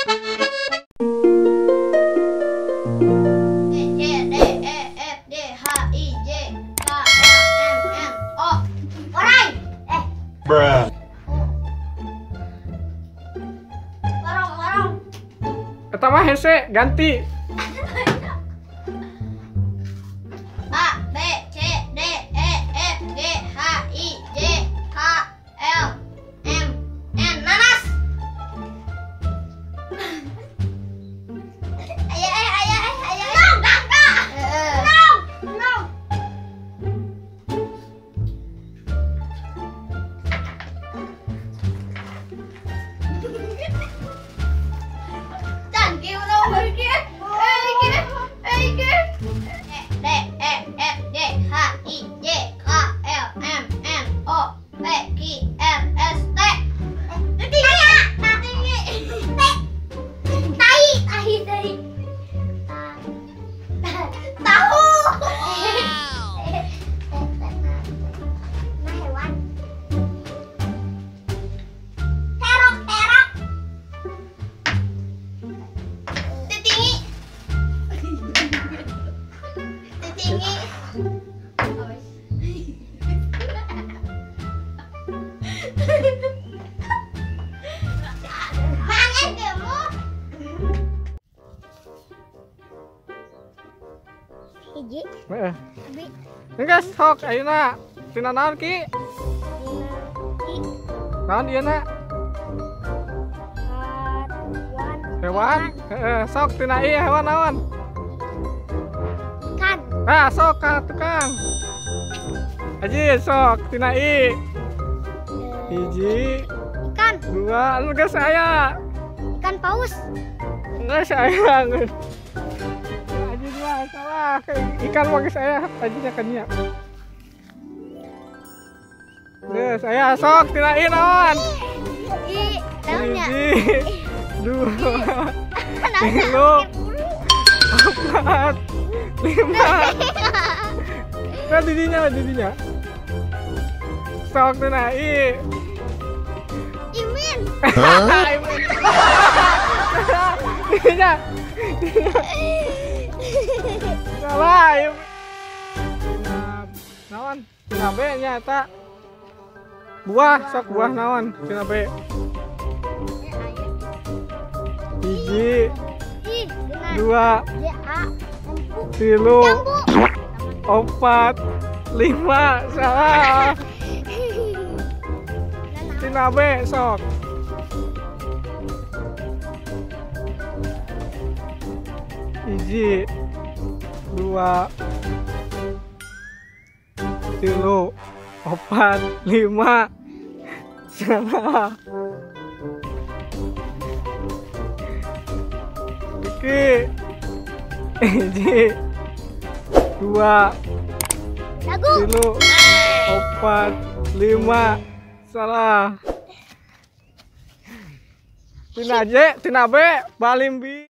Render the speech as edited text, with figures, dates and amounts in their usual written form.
C D E F G H I J K L M N O. Orai. Bruh. Warong, warong. Eta mah hese ganti. A B C D E F G H I J K L M N. Nanas. Ayo, ayo, ayo, ayo. No, no, no. D E F G H I J K L M N O P Q R S T. T. Tai, tai, tai. Tahu. Nah, hewan. Terok, terok. Tetingi. Tetingi. Mangan kamu. Hiji. Heeh. Geus sok ayeuna tina naon Ki? Naon ieu na? Hewan. Heeh, sok tina ieu hewan naon? Ikan. Ah, sok ka tukang. Aji sok tina i. Hiji. Ikan. Dua, anu geus aya. Ikan paus. Geus aya geus. Aji dua salah. Ikan mah geus aya, ajinya kan nya. Geus aya sok tina i naon? I, naonnya? Hiji, dua, tilu, empat, lima. Nah, didinya, didinya. Sok tina i. Imin. Imin. Didinya. Salah. Naon? Tina B nya eta. Buah, sok buah naon? Tina B. Hiji, dua, tilu, opat, lima, salah. Tina B sok. Hiji, dua, tilu, opat, lima, salah. Iki, hiji, dua, tilu, opat, lima, salah. Tina J, tina B, balimbi.